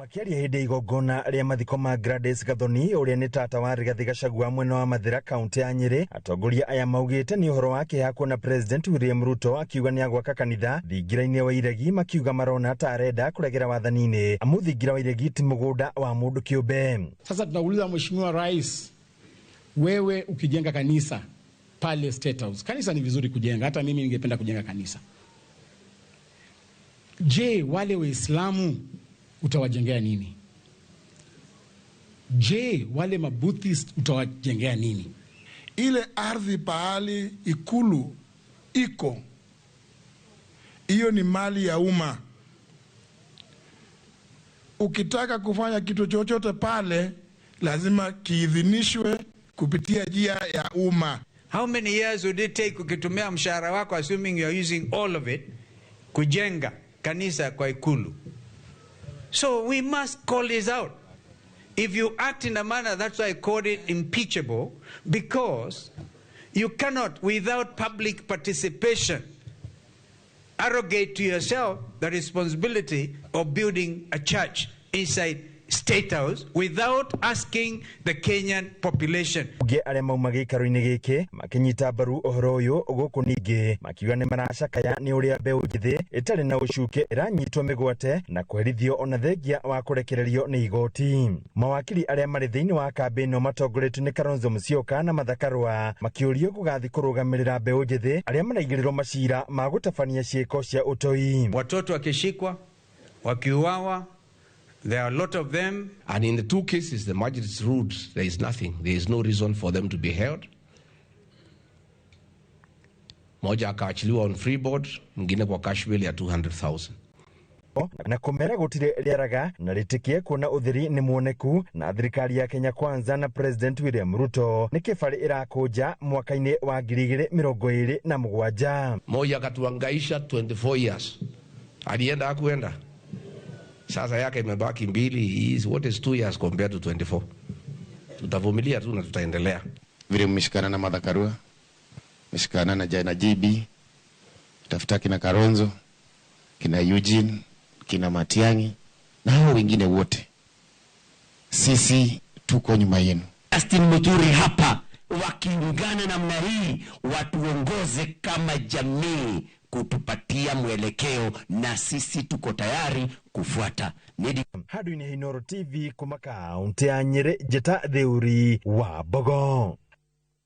Makĩaria hĩndĩ ya igongona rĩa mathiko ma Gladys Gathoni ũrĩa nĩ tata wa Rigathi Gachagua mwena wa Mathira kaunti ya Nyĩrĩ, atongoria aya maugĩte nĩ ũhoro wa kĩeha kuona President William Ruto akiuga nĩ agwaka kanitha thingira-inĩ wa Iregi, makiuga marona ta arenda kũregera wathani-inĩ amu thingira wa Iregi ti mũgũnda wa mũndũ kĩũmbe. Sasa tunauliza Mheshimiwa Rais, wewe ukijenga kanisa pale State House, kanisa ni vizuri kujenga, hata mimi ningependa kujenga kanisa. Je, wale Waislamu utawajengea nini? Je, wale Mabuddhist utawajengea nini? Ile ardhi pahali ikulu iko, hiyo ni mali ya umma. Ukitaka kufanya kitu chochote pale lazima kiidhinishwe kupitia njia ya umma. How many years would it take ukitumia mshahara wako, assuming you are using all of it, kujenga kanisa kwa ikulu? So we must call this out. If you act in a manner, that's why I called it impeachable, because you cannot, without public participation, arrogate to yourself the responsibility of building a church inside State House without asking the Kenyan population. Bunge arĩa mauma gĩikaro-inĩ gĩkĩ makĩnyita mbaru ũhoro ũyũ gũkũ ningĩ makiuga nĩ maracakaya nĩ ũrĩa mbeũ njĩthĩ ĩtarĩ na ũcuke ĩranyitwo mĩgwate na kũherithio ona thengia wa kũrekererio nĩ igoti. Mawakiri arĩa marĩ thĩinĩ wa kambĩ ĩno matongoretio nĩ Kalonzo Musyoka na Martha Karua makĩũrio gũgathiĩ kũrũgamĩrĩra mbeũ njĩthĩ arĩa maraigĩrĩrwo macira ma gũtabania ciĩko cia ũtoi. Watoto wakishikwa, wakiuawa, there are a lot of them. And in the two cases, the magistrates ruled there is nothing. There is no reason for them to be held. Moja akaachiliwa on free board, mwingine kwa cash bail ya 200,000. Na kũmera gũtirĩ rĩaraga na rĩtĩkie kuona ũtheri nĩ muoneku na thirikari ya Kenya Kwanza na President William Ruto nĩ kĩbarĩ ĩrakũnja mwaka-inĩ wa 2027. Moja akatuangaisha 24 years. Alienda hakuenda. Sasa yake imebaki mbili. Is what is 2 years compared to 24? Tutavumilia tu na tutaendelea. Vile mmeshikana na Martha Karua, mmeshikana na Jana GB, tafuta kina Kalonzo, kina Eugene, kina Matiang'i na hao wengine wote. Sisi tuko nyuma yenu. Justin Muturi hapa wakiungana namna hii watuongoze kama jamii kutupatia mwelekeo na sisi tuko tayari kufuata. Handũ-inĩ Inooro TV kuma kaunti ya Nyĩrĩ, Njĩta Theuri wa Mbogo.